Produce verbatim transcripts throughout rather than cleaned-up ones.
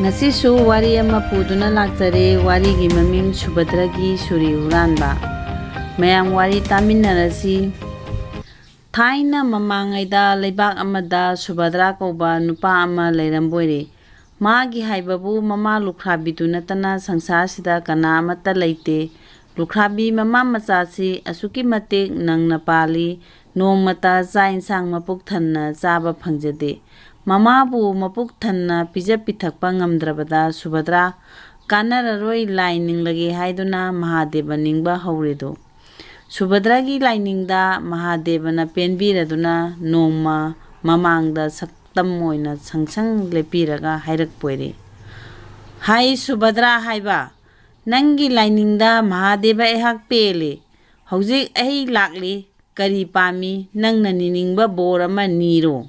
ꯉꯁꯤꯁꯨ ꯋꯥꯔꯤ ꯑꯃ ꯄꯨꯗꯨꯅ ꯂꯥꯛꯆꯔꯦ꯫ ꯋꯥꯔꯤꯒꯤ ꯃꯃꯤꯡ ꯁꯨꯚꯗ꯭ꯔꯒꯤ ꯁꯨꯔꯤ ꯍꯨꯔꯥꯟꯕ꯫ ꯃꯌꯥꯝ ꯋꯥꯔꯤ ꯇꯥꯃꯤꯟꯅꯔꯁꯤ꯫ ꯊꯥꯏꯅ ꯃꯃꯥꯡꯉꯩꯗ ꯂꯩꯕꯥꯛ ꯑꯃꯗ ꯁꯨꯚꯗ꯭ꯔꯥ ꯀꯧꯕ ꯅꯨꯄꯥ ꯑꯃ ꯂꯩꯔꯝꯕꯣꯏꯔꯦ꯫ ꯃꯥꯒꯤ ꯍꯥꯏꯕꯕꯨ ꯃꯃꯥ ꯂꯨꯈ꯭ꯔꯥꯕꯤꯗꯨ ꯅꯠꯇꯅ ꯁꯪꯁꯥꯔꯁꯤꯗ ꯀꯅꯥ ꯑꯃꯠꯇ ꯂꯩꯇꯦ꯫ ꯂꯨꯈ꯭ꯔꯥꯕꯤ ꯃꯃꯥ ꯃꯆꯥꯁꯤ ꯑꯁꯨꯛꯀꯤ ꯃꯇꯤꯛ ꯅꯪꯅ ꯄꯥꯜꯂꯤ, ꯅꯣꯡꯃꯇ ꯆꯥꯛ ꯏꯟꯁꯥꯡ ꯃꯄꯨꯛ ꯊꯟꯅ ꯆꯥꯕ ꯐꯪꯖꯗꯦ꯫ ꯃꯃꯥꯕꯨ ꯃꯄꯨꯛ ꯊꯟꯅ ꯄꯤꯖ ꯄꯤꯊꯛꯄ ꯉꯝꯗ꯭ꯔꯕꯗ ꯁꯨꯚꯗ꯭ꯔꯥ ꯀꯥꯟꯅꯔꯔꯣꯏ, ꯂꯥꯏ ꯅꯤꯡꯂꯒꯦ ꯍꯥꯏꯗꯨꯅ ꯃꯍꯥꯗꯦꯕ ꯅꯤꯡꯕ ꯍꯧꯔꯦꯗꯣ꯫ ꯁꯨꯚꯗ꯭ꯔꯥꯒꯤ ꯂꯥꯏꯅꯤꯡꯗ ꯃꯍꯥꯗꯦꯕꯅ ꯄꯦꯟꯕꯤꯔꯗꯨꯅ ꯅꯣꯡꯃ ꯃꯃꯥꯡꯗ ꯁꯛꯇꯝ ꯑꯣꯏꯅ ꯁꯪꯁꯪ ꯂꯦꯞꯄꯤꯔꯒ ꯍꯥꯏꯔꯛꯄꯣꯏꯔꯦ, "ꯍꯥꯏ ꯁꯨꯚꯗ꯭ꯔꯥ ꯍꯥꯏꯕ, ꯅꯪꯒꯤ ꯂꯥꯏꯅꯤꯡꯗ ꯃꯍꯥꯗꯦꯕ ꯑꯩꯍꯥꯛ ꯄꯦꯜꯂꯦ꯫ ꯍꯧꯖꯤꯛ ꯑꯩ ꯂꯥꯛꯂꯤ꯫ ꯀꯔꯤ ꯄꯥꯝꯃꯤ? ꯅꯪꯅ ꯅꯤꯅꯤꯡꯕ ꯕꯣꯔ ꯑꯃ ꯅꯤꯔꯣ꯫"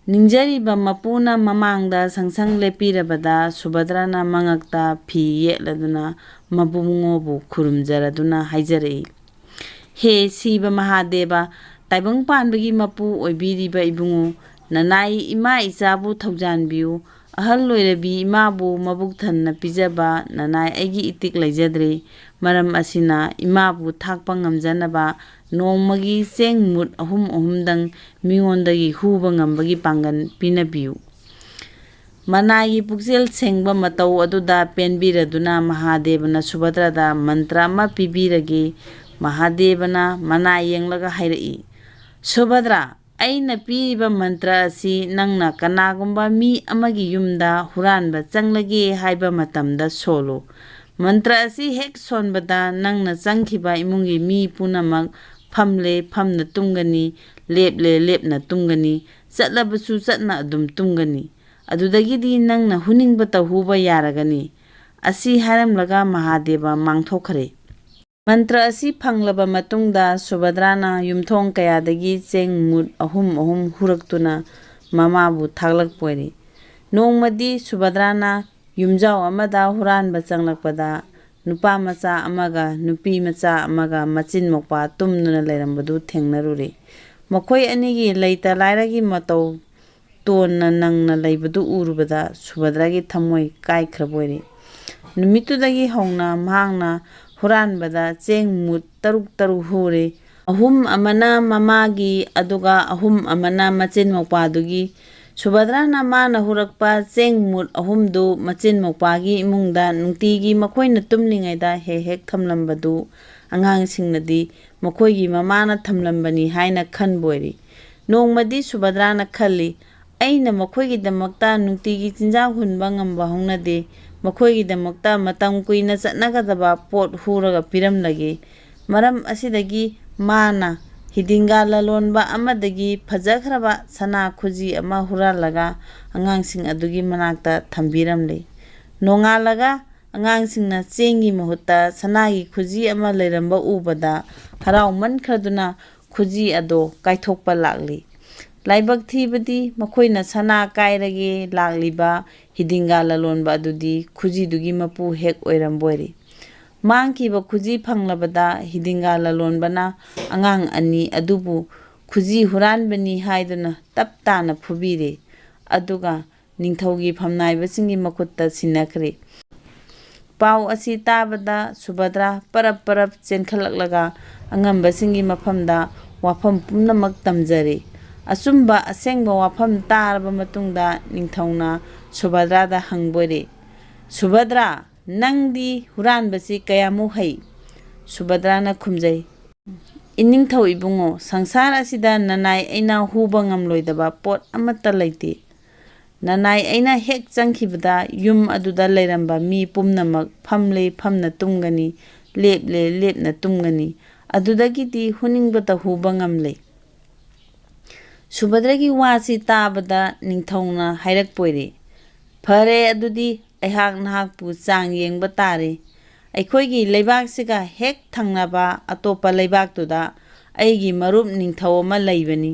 ꯅꯤꯡꯖꯔꯤꯕ ꯃꯄꯨꯅ ꯃꯃꯥꯡꯗ ꯁꯪꯁꯪ ꯂꯦꯞꯄꯤꯔꯕꯗ ꯁꯨꯚꯗ꯭ꯔꯥꯅ ꯃꯉꯛꯇ ꯐꯤ ꯌꯦꯠꯂꯗꯨꯅ ꯃꯕꯨꯡꯉꯣꯕꯨ ꯈꯨꯔꯨꯝꯖꯔꯗꯨꯅ ꯍꯥꯏꯖꯔꯛꯏ, "ꯍꯦ ꯁꯤꯕ ꯃꯍꯥꯗꯦꯕ, ꯇꯥꯏꯕꯪ ꯄꯥꯟꯕꯒꯤ ꯃꯄꯨ ꯑꯣꯏꯕꯤꯔꯤꯕ ꯏꯕꯨꯡꯉꯣ, ꯅꯅꯥꯏ ꯏꯃꯥ ꯏꯆꯥꯕꯨ ꯊꯧꯖꯥꯟꯕꯤꯌꯨ꯫ ꯑꯍꯜ ꯑꯣꯏꯔꯕꯤ ꯏꯃꯥꯕꯨ ꯃꯕꯨꯛ ꯊꯟꯅ ꯄꯤꯖꯕ ꯅꯅꯥꯏ ꯑꯩꯒꯤ ꯏꯇꯤꯛ ꯂꯩꯖꯗ꯭ꯔꯦ꯫ ꯃꯔꯝ ꯑꯁꯤꯅ ꯏꯃꯥꯕꯨ ꯊꯥꯛꯄ ꯉꯝꯖꯅꯕ ꯅꯣꯡꯃꯒꯤ ꯆꯦꯡ ꯃꯨꯠ ꯑꯍꯨꯝ ꯑꯍꯨꯝꯗꯪ ꯃꯤꯉꯣꯟꯗꯒꯤ ꯍꯨꯕ ꯉꯝꯕꯒꯤ ꯄꯥꯡꯒꯜ ꯄꯤꯅꯕꯤꯌꯨ꯫" ꯃꯅꯥꯏꯒꯤ ꯄꯨꯛꯆꯦꯜ ꯁꯦꯡꯕ ꯃꯇꯧ ꯑꯗꯨꯗ ꯄꯦꯟꯕꯤꯔꯗꯨꯅ ꯃꯍꯥꯗꯦꯕꯅ ꯁꯨꯚꯗ꯭ꯔꯥꯗ ꯃꯟꯇ꯭ꯔ ꯑꯃ ꯄꯤꯕꯤꯔꯒꯦ꯫ ꯃꯍꯥꯗꯦꯕꯅ ꯃꯅꯥꯏ ꯌꯦꯡꯂꯒ ꯍꯥꯏꯔꯛꯏ, "ꯁꯨꯚꯗ꯭ꯔꯥ, ꯑꯩꯅ ꯄꯤꯔꯤꯕ ꯃꯟꯇ꯭ꯔ ꯑꯁꯤ ꯅꯪꯅ ꯀꯅꯥꯒꯨꯝꯕ ꯃꯤ ꯑꯃꯒꯤ ꯌꯨꯝꯗ ꯍꯨꯔꯥꯟꯕ ꯆꯪꯂꯒꯦ ꯍꯥꯏꯕ ꯃꯇꯝꯗ ꯁꯣꯜꯂꯨ꯫ ꯃꯟꯇ꯭ꯔ ꯑꯁꯤ ꯍꯦꯛ ꯁꯣꯟꯕꯗ ꯅꯪꯅ ꯆꯪꯈꯤꯕ ꯏꯃꯨꯡꯒꯤ ꯃꯤ ꯄꯨꯝꯅꯃꯛ ꯐꯝꯂꯦ ꯐꯝꯅ ꯇꯨꯝꯒꯅꯤ, ꯂꯦꯞꯂꯦ ꯂꯦꯞꯅ ꯇꯨꯝꯒꯅꯤ, ꯆꯠꯂꯕꯁꯨ ꯆꯠꯅ ꯑꯗꯨꯝ ꯇꯨꯝꯒꯅꯤ꯫ ꯑꯗꯨꯗꯒꯤꯗꯤ ꯅꯪꯅ ꯍꯨꯅꯤꯡꯕ ꯇꯧꯍꯨꯕ ꯌꯥꯔꯒꯅꯤ꯫" ꯑꯁꯤ ꯍꯥꯏꯔꯝꯂꯒ ꯃꯍꯥꯗꯦꯕ ꯃꯥꯡꯊꯣꯛꯈ꯭ꯔꯦ꯫ ꯃꯟꯇ꯭ꯔ ꯑꯁꯤ ꯐꯪꯂꯕ ꯃꯇꯨꯡꯗ ꯁꯨꯚꯗ꯭ꯔꯥꯅ ꯌꯨꯝꯊꯣꯡ ꯀꯌꯥꯗꯒꯤ ꯆꯦꯡ ꯃꯨꯠ ꯑꯍꯨꯝ ꯑꯍꯨꯝ ꯍꯨꯔꯛꯇꯨꯅ ꯃꯃꯥꯕꯨ ꯊꯥꯛꯂꯛꯄ ꯑꯣꯏꯔꯤ꯫ ꯅꯣꯡꯃꯗꯤ ꯁꯨꯚꯗ꯭ꯔꯥꯅ ꯌꯨꯝꯖꯥꯎ ꯑꯃꯗ ꯍꯨꯔꯥꯟꯕ ꯆꯪꯂꯛꯄꯗ ꯅꯨꯄꯥ ꯃꯆꯥ ꯑꯃꯒ ꯅꯨꯄꯤ ꯃꯆꯥ ꯑꯃꯒ ꯃꯆꯤꯟ ꯃꯧꯄꯥ ꯇꯨꯝꯗꯨꯅ ꯂꯩꯔꯝꯕꯗꯨ ꯊꯦꯡꯅꯔꯨꯔꯦ꯫ ꯃꯈꯣꯏ ꯑꯅꯤꯒꯤ ꯂꯩꯇ ꯂꯥꯏꯔꯒꯤ ꯃꯇꯧ ꯇꯣꯟꯅ ꯅꯪꯅ ꯂꯩꯕꯗꯨ ꯎꯔꯨꯕꯗ ꯁꯨꯚꯗ꯭ꯔꯥꯒꯤ ꯊꯃꯣꯏ ꯀꯥꯏꯈ꯭ꯔꯕ ꯑꯣꯏꯔꯦ꯫ ꯅꯨꯃꯤꯠꯇꯨꯗꯒꯤ ꯍꯧꯅ ꯃꯍꯥꯛꯅ ꯍꯨꯔꯥꯟꯕꯗ ꯆꯦꯡ ꯃꯨꯠ ꯇꯔꯨꯛ ꯇꯔꯨꯛ ꯍꯨꯔꯦ꯫ ꯑꯍꯨꯝ ꯑꯃꯅ ꯃꯃꯥꯒꯤ, ꯑꯗꯨꯒ ꯑꯍꯨꯝ ꯑꯃꯅ ꯃꯆꯤꯟ ꯃꯧꯄ꯭ꯋꯥꯗꯨꯒꯤ꯫ ꯁꯨꯚꯗ꯭ꯔꯥꯅ ꯃꯥꯅ ꯍꯨꯔꯛꯄ ꯆꯦꯡ ꯃꯨꯠ ꯑꯍꯨꯝꯗꯨ ꯃꯆꯤꯟ ꯃꯧꯄ꯭ꯋꯥꯒꯤ ꯏꯃꯨꯡꯗ ꯅꯨꯡꯇꯤꯒꯤ ꯃꯈꯣꯏꯅ ꯇꯨꯝꯂꯤꯉꯩꯗ ꯍꯦꯛ ꯍꯦꯛ ꯊꯝꯂꯝꯕꯗꯨ ꯑꯉꯥꯡꯁꯤꯡꯅꯗꯤ ꯃꯈꯣꯏꯒꯤ ꯃꯃꯥꯅ ꯊꯝꯂꯝꯕꯅꯤ ꯍꯥꯏꯅ ꯈꯟꯕ ꯑꯣꯏꯔꯤ꯫ ꯅꯣꯡꯃꯗꯤ ꯁꯨꯚꯗ꯭ꯔꯥꯅ ꯈꯜꯂꯤ, "ꯑꯩꯅ ꯃꯈꯣꯏꯒꯤꯗꯃꯛꯇ ꯅꯨꯡꯇꯤꯒꯤ ꯆꯤꯟꯖꯥꯛ ꯍꯨꯟꯕ ꯉꯝꯕ ꯍꯧꯅꯗꯦ꯫ ꯃꯈꯣꯏꯒꯤꯗꯃꯛꯇ ꯃꯇꯝ ꯀꯨꯏꯅ ꯆꯠꯅꯒꯗꯕ ꯄꯣꯠ ꯍꯨꯔꯒ ꯄꯤꯔꯝꯂꯒꯦ꯫ ꯃꯔꯝ ꯑꯁꯤꯗꯒꯤ ꯃꯥꯅ ꯍꯤꯗꯤꯡꯒꯥ ꯂꯂꯣꯟꯕ ꯑꯃꯗꯒꯤ ꯐꯖꯈ꯭ꯔꯕ ꯁꯅꯥ ꯈꯨꯖꯤ ꯑꯃ ꯍꯨꯔꯥꯜꯂꯒ ꯑꯉꯥꯡꯁꯤꯡ ꯑꯗꯨꯒꯤ ꯃꯅꯥꯛꯇ ꯊꯝꯕꯤꯔꯝꯂꯦ꯫ ꯅꯣꯡꯉꯥꯜꯂꯒ ꯑꯉꯥꯡꯁꯤꯡꯅ ꯆꯦꯡꯒꯤ ꯃꯍꯨꯠꯇ ꯁꯅꯥꯒꯤ ꯈꯨꯖꯤ ꯑꯃ ꯂꯩꯔꯝꯕ ꯎꯕꯗ ꯍꯔꯥꯎꯃꯟꯈ꯭ꯔꯗꯨꯅ ꯈꯨꯖꯤ ꯑꯗꯣ ꯀꯥꯏꯊꯣꯛꯄ ꯂꯥꯛꯂꯤ꯫ ꯂꯥꯏꯕꯛ ꯊꯤꯕꯗꯤ ꯃꯈꯣꯏꯅ ꯁꯅꯥ ꯀꯥꯏꯔꯒꯦ ꯂꯥꯛꯂꯤꯕ ꯍꯤꯗꯤꯡꯒꯥ ꯂꯂꯣꯟꯕ ꯑꯗꯨꯗꯤ ꯈꯨꯖꯤꯗꯨꯒꯤ ꯃꯄꯨ ꯍꯦꯛ ꯑꯣꯏꯔꯝꯕ ꯑꯣꯏꯔꯤ꯫ ꯃꯥꯡꯈꯤꯕ ꯈꯨꯖꯤ ꯐꯪꯂꯕꯗ ꯍꯤꯗꯤꯡꯒꯥ ꯂꯂꯣꯟꯕꯅ ꯑꯉꯥꯡ ꯑꯅꯤ ꯑꯗꯨꯕꯨ ꯈꯨꯖꯤ ꯍꯨꯔꯥꯟꯕꯅꯤ ꯍꯥꯏꯗꯨꯅ ꯇꯞ ꯇꯥꯅ ꯐꯨꯕꯤꯔꯦ꯫ ꯑꯗꯨꯒ ꯅꯤꯡꯊꯧꯒꯤ ꯐꯝꯅꯥꯏꯕꯁꯤꯡꯒꯤ ꯃꯈꯨꯠꯇ ꯁꯤꯟꯅꯈ꯭ꯔꯦ꯫ ꯄꯥꯎ ꯑꯁꯤ ꯇꯥꯕꯗ ꯁꯨꯚꯗ꯭ꯔꯥ ꯄꯔꯞ ꯄꯔꯞ ꯆꯦꯟꯈꯠꯂꯛꯂꯒ ꯑꯉꯝꯕꯁꯤꯡꯒꯤ ꯃꯐꯝꯗ ꯋꯥꯐꯝ ꯄꯨꯝꯅꯃꯛ ꯇꯝꯖꯔꯦ꯫ ꯑꯆꯨꯝꯕ ꯑꯁꯦꯡꯕ ꯋꯥꯐꯝ ꯇꯥꯔꯕ ꯃꯇꯨꯡꯗ ꯅꯤꯡꯊꯧꯅ ꯁꯨꯚꯗ꯭ꯔꯥꯗ ꯍꯪꯕ ꯑꯣꯏꯔꯦ, "ꯁꯨꯚꯗ꯭ꯔꯥ, ꯅꯪꯗꯤ ꯍꯨꯔꯥꯟꯕꯁꯤ ꯀꯌꯥꯃꯨꯛ ꯍꯩ?" ꯁꯨꯚꯗ꯭ꯔꯥꯅ ꯈꯨꯝꯖꯩ, "ꯏꯅꯤꯡꯊꯧ ꯏꯕꯨꯡꯉꯣ, ꯁꯪꯁꯥꯔ ꯑꯁꯤꯗ ꯅꯅꯥꯏ ꯑꯩꯅ ꯍꯨꯕ ꯉꯝꯂꯣꯏꯗꯕ ꯄꯣꯠ ꯑꯃꯠꯇ ꯂꯩꯇꯦ꯫ ꯅꯅꯥꯏ ꯑꯩꯅ ꯍꯦꯛ ꯆꯪꯈꯤꯕꯗ ꯌꯨꯝ ꯑꯗꯨꯗ ꯂꯩꯔꯝꯕ ꯃꯤ ꯄꯨꯝꯅꯃꯛ ꯐꯝꯂꯦ ꯐꯝꯅ ꯇꯨꯝꯒꯅꯤ, ꯂꯦꯞꯂꯦ ꯂꯦꯞꯅ ꯇꯨꯝꯒꯅꯤ꯫ ꯑꯗꯨꯗꯒꯤꯗꯤ ꯍꯨꯅꯤꯡꯕꯇ ꯍꯨꯕ ꯉꯝꯂꯦ꯫" ꯁꯨꯚꯗ꯭ꯔꯒꯤ ꯋꯥꯁꯤ ꯇꯥꯕꯗ ꯅꯤꯡꯊꯧꯅ ꯍꯥꯏꯔꯛꯄ ꯑꯣꯏꯔꯦ, "ꯐꯔꯦ, ꯑꯗꯨꯗꯤ ꯑꯩꯍꯥꯛ ꯅꯍꯥꯛꯄꯨ ꯆꯥꯡ ꯌꯦꯡꯕ ꯇꯥꯔꯦ꯫ ꯑꯩꯈꯣꯏꯒꯤ ꯂꯩꯕꯥꯛꯁꯤꯒ ꯍꯦꯛ ꯊꯪꯅꯕ ꯑꯇꯣꯞꯄ ꯂꯩꯕꯥꯛꯇꯨꯗ ꯑꯩꯒꯤ ꯃꯔꯨꯞ ꯅꯤꯡꯊꯧ ꯑꯃ ꯂꯩꯕꯅꯤ꯫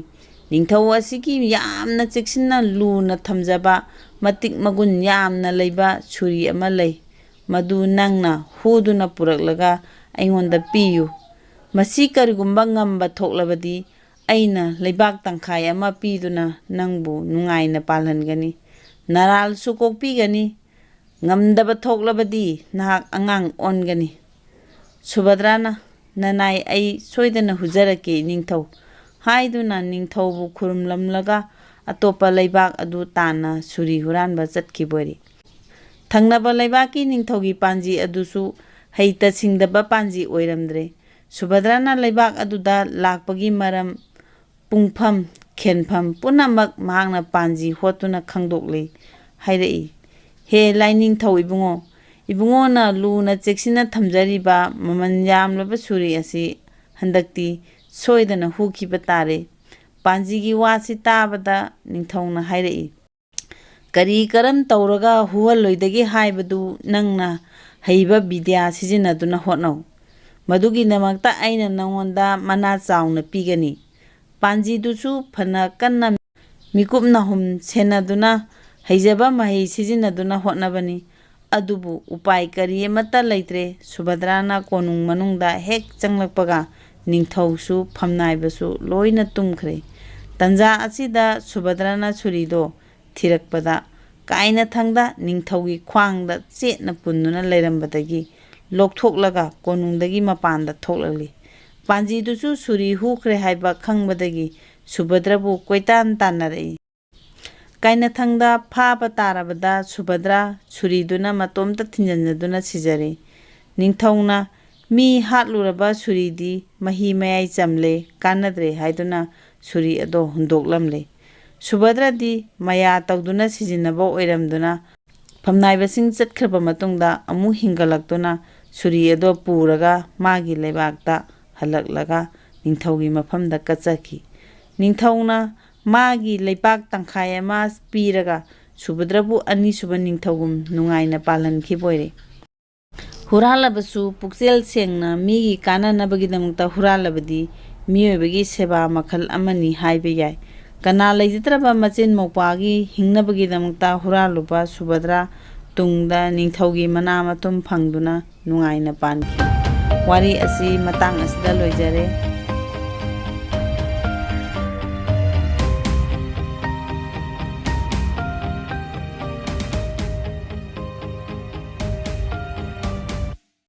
ꯅꯤꯡꯊꯧ ꯑꯁꯤꯒꯤ ꯌꯥꯝꯅ ꯆꯦꯛꯁꯤꯟꯅ ꯂꯨꯅ ꯊꯝꯖꯕ, ꯃꯇꯤꯛ ꯃꯒꯨꯟ ꯌꯥꯝꯅ ꯂꯩꯕ ꯁꯨꯔꯤ ꯑꯃ ꯂꯩ꯫ ꯃꯗꯨ ꯅꯪꯅ ꯍꯨꯗꯨꯅ ꯄꯨꯔꯛꯂꯒ ꯑꯩꯉꯣꯟꯗ ꯄꯤꯌꯨ꯫ ꯃꯁꯤ ꯀꯔꯤꯒꯨꯝꯕ ꯉꯝꯕ ꯊꯣꯛꯂꯕꯗꯤ ꯑꯩꯅ ꯂꯩꯕꯥꯛ ꯇꯪꯈꯥꯏ ꯑꯃ ꯄꯤꯗꯨꯅ ꯅꯪꯕꯨ ꯅꯨꯡꯉꯥꯏꯅ ꯄꯥꯜꯍꯟꯒꯅꯤ꯫ ꯅꯔꯥꯜꯁꯨ ꯀꯣꯛꯄꯤꯒꯅꯤ꯫ ꯉꯝꯗꯕ ꯊꯣꯛꯂꯕꯗꯤ ꯅꯍꯥꯛ ꯑꯉꯥꯡ ꯑꯣꯟꯒꯅꯤ꯫ ꯁꯨꯚꯗ꯭ꯔꯥꯅ, "ꯅꯅꯥꯏ ꯑꯩ ꯁꯣꯏꯗꯅ ꯍꯨꯖꯔꯛꯀꯦ, ꯅꯤꯡꯊꯧ" ꯍꯥꯏꯗꯨꯅ ꯅꯤꯡꯊꯧꯕꯨ ꯈꯨꯔꯨꯝꯂꯝꯂꯒ ꯑꯇꯣꯞꯄ ꯂꯩꯕꯥꯛ ꯑꯗꯨ ꯇꯥꯟꯅ ꯁꯨꯔꯤ ꯍꯨꯔꯥꯟꯕ ꯆꯠꯈꯤꯕ ꯑꯣꯏꯔꯦ꯫ ꯊꯪꯅꯕ ꯂꯩꯕꯥꯛꯀꯤ ꯅꯤꯡꯊꯧꯒꯤ ꯄꯥꯟꯖꯤ ꯑꯗꯨꯁꯨ ꯍꯩꯇ ꯁꯤꯡꯗꯕ ꯄꯥꯟꯖꯤ ꯑꯣꯏꯔꯝꯗ꯭ꯔꯦ꯫ ꯁꯨꯚꯗ꯭ꯔꯥꯅ ꯂꯩꯕꯥꯛ ꯑꯗꯨꯗ ꯂꯥꯛꯄꯒꯤ ꯃꯔꯝ, ꯄꯨꯡꯐꯝ, ꯈꯦꯟꯐꯝ ꯄꯨꯝꯅꯃꯛ ꯃꯍꯥꯛꯅ ꯄꯥꯟꯖꯤ ꯍꯣꯠꯇꯨꯅ ꯈꯪꯗꯣꯛꯂꯤ꯫ ꯍꯥꯏꯔꯛꯏ, "ꯍꯦ ꯂꯥꯏꯅꯤꯡꯊꯧ ꯏꯕꯨꯡꯉꯣ, ꯏꯕꯨꯡꯉꯣꯅ ꯂꯨꯅ ꯆꯦꯛꯁꯤꯟꯅ ꯊꯝꯖꯔꯤꯕ ꯃꯃꯜ ꯌꯥꯝꯂꯕ ꯁꯨꯔꯤ ꯑꯁꯤ ꯍꯟꯗꯛꯇꯤ ꯁꯣꯏꯗꯅ ꯍꯨꯈꯤꯕ ꯇꯥꯔꯦ꯫" ꯄꯥꯟꯖꯤꯒꯤ ꯋꯥꯁꯤ ꯇꯥꯕꯗ ꯅꯤꯡꯊꯧꯅ ꯍꯥꯏꯔꯛꯏ, "ꯀꯔꯤ ꯀꯔꯝ ꯇꯧꯔꯒ ꯍꯨꯍꯜꯂꯣꯏꯗꯒꯦ ꯍꯥꯏꯕꯗꯨ ꯅꯪꯅ ꯍꯩꯕ ꯕꯤꯗ꯭ꯌꯥ ꯁꯤꯖꯤꯟꯅꯗꯨꯅ ꯍꯣꯠꯅꯧ꯫ ꯃꯗꯨꯒꯤꯗꯃꯛꯇ ꯑꯩꯅ ꯅꯉꯣꯟꯗ ꯃꯅꯥ ꯆꯥꯎꯅ ꯄꯤꯒꯅꯤ꯫" ꯄꯥꯟꯖꯤꯗꯨꯁꯨ ꯐꯅ ꯀꯟꯅ ꯃꯤꯀꯨꯞ ꯅꯥꯍꯨꯝ ꯁꯦꯟꯅꯗꯨꯅ ꯍꯩꯖꯕ ꯃꯍꯩ ꯁꯤꯖꯤꯟꯅꯗꯨꯅ ꯍꯣꯠꯅꯕꯅꯤ꯫ ꯑꯗꯨꯕꯨ ꯎꯄꯥꯏ ꯀꯔꯤ ꯑꯃꯠꯇ ꯂꯩꯇ꯭ꯔꯦ꯫ ꯁꯨꯚꯗ꯭ꯔꯥꯅ ꯀꯣꯅꯨꯡ ꯃꯅꯨꯡꯗ ꯍꯦꯛ ꯆꯪꯂꯛꯄꯒ ꯅꯤꯡꯊꯧꯁꯨ ꯐꯝꯅꯥꯏꯕꯁꯨ ꯂꯣꯏꯅ ꯇꯨꯝꯈ꯭ꯔꯦ꯫ ꯇꯟꯖꯥ ꯑꯁꯤꯗ ꯁꯨꯚꯗ꯭ꯔꯥꯅ ꯁꯨꯔꯤꯗꯣ ꯊꯤꯔꯛꯄꯗ ꯀꯥꯏꯅꯊꯪꯗ ꯅꯤꯡꯊꯧꯒꯤ ꯈ꯭ꯋꯥꯡꯗ ꯆꯦꯠꯅ ꯄꯨꯟꯗꯨꯅ ꯂꯩꯔꯝꯕꯗꯒꯤ ꯂꯧꯊꯣꯛꯂꯒ ꯀꯣꯅꯨꯡꯗꯒꯤ ꯃꯄꯥꯟꯗ ꯊꯣꯛꯂꯛꯂꯤ꯫ ꯄꯥꯟꯖꯤꯗꯨꯁꯨ ꯁꯨꯔꯤ ꯍꯨꯈ꯭ꯔꯦ ꯍꯥꯏꯕ ꯈꯪꯕꯗꯒꯤ ꯁꯨꯚꯗ꯭ꯔꯕꯨ ꯀꯣꯏꯇꯥꯟ ꯇꯥꯟꯅꯔꯛꯏ꯫ ꯀꯥꯏꯅꯊꯪꯗ ꯐꯥꯕ ꯇꯥꯔꯕꯗ ꯁꯨꯚꯗ꯭ꯔꯥ ꯁꯨꯔꯤꯗꯨꯅ ꯃꯇꯣꯝꯇ ꯊꯤꯟꯖꯤꯟꯖꯗꯨꯅ ꯁꯤꯖꯔꯦ꯫ ꯅꯤꯡꯊꯧꯅ, "ꯃꯤ ꯍꯥꯠꯂꯨꯔꯕ ꯁꯨꯔꯤꯗꯤ ꯃꯍꯤ ꯃꯌꯥꯏ ꯆꯝꯂꯦ, ꯀꯥꯟꯅꯗ꯭ꯔꯦ" ꯍꯥꯏꯗꯨꯅ ꯁꯨꯔꯤ ꯑꯗꯣ ꯍꯨꯟꯗꯣꯛꯂꯝꯂꯦ꯫ ꯁꯨꯚꯗ꯭ꯔꯗꯤ ꯃꯌꯥ ꯇꯧꯗꯨꯅ ꯁꯤꯖꯤꯟꯅꯕ ꯑꯣꯏꯔꯝꯗꯨꯅ ꯐꯝꯅꯥꯏꯕꯁꯤꯡ ꯆꯠꯈ꯭ꯔꯕ ꯃꯇꯨꯡꯗ ꯑꯃꯨꯛ ꯍꯤꯡꯒꯠꯂꯛꯇꯨꯅ ꯁꯨꯔꯤ ꯑꯗꯣ ꯄꯨꯔꯒ ꯃꯥꯒꯤ ꯂꯩꯕꯥꯛꯇ ꯍꯜꯂꯛꯂꯒ ꯅꯤꯡꯊꯧꯒꯤ ꯃꯐꯝꯗ ꯀꯠꯆꯈꯤ꯫ ꯅꯤꯡꯊꯧꯅ ꯃꯥꯒꯤ ꯂꯩꯕꯥꯛ ꯇꯪꯈꯥꯏ ꯑꯃ ꯄꯤꯔꯒ ꯁꯨꯚꯗ꯭ꯔꯕꯨ ꯑꯅꯤꯁꯨꯕ ꯅꯤꯡꯊꯧꯒꯨꯝ ꯅꯨꯡꯉꯥꯏꯅ ꯄꯥꯜꯍꯟꯈꯤꯕ ꯑꯣꯏꯔꯦ꯫ ꯍꯨꯔꯥꯜꯂꯕꯁꯨ ꯄꯨꯛꯆꯦꯜ ꯁꯦꯡꯅ ꯃꯤꯒꯤ ꯀꯥꯟꯅꯅꯕꯒꯤꯗꯃꯛꯇ ꯍꯨꯔꯥꯜꯂꯕꯗꯤ ꯃꯤꯑꯣꯏꯕꯒꯤ ꯁꯦꯕꯥ ꯃꯈꯜ ꯑꯃꯅꯤ ꯍꯥꯏꯕ ꯌꯥꯏ꯫ ꯀꯅꯥ ꯂꯩꯖꯗ꯭ꯔꯕ ꯃꯆꯤꯟ ꯃꯧꯄ꯭ꯋꯥꯒꯤ ꯍꯤꯡꯅꯕꯒꯤꯗꯃꯛꯇ ꯍꯨꯔꯥꯜꯂꯨꯕ ꯁꯨꯚꯗ꯭ꯔꯥ ꯇꯨꯡꯗ ꯅꯤꯡꯊꯧꯒꯤ ꯃꯅꯥ ꯃꯊꯨꯝ ꯐꯪꯗꯨꯅ ꯅꯨꯡꯉꯥꯏꯅ ꯄꯥꯟꯈꯤ꯫ ꯋꯥꯔꯤ ꯑꯁꯤ ꯃꯇꯥꯡ ꯑꯁꯤꯗ ꯂꯣꯏꯖꯔꯦ꯫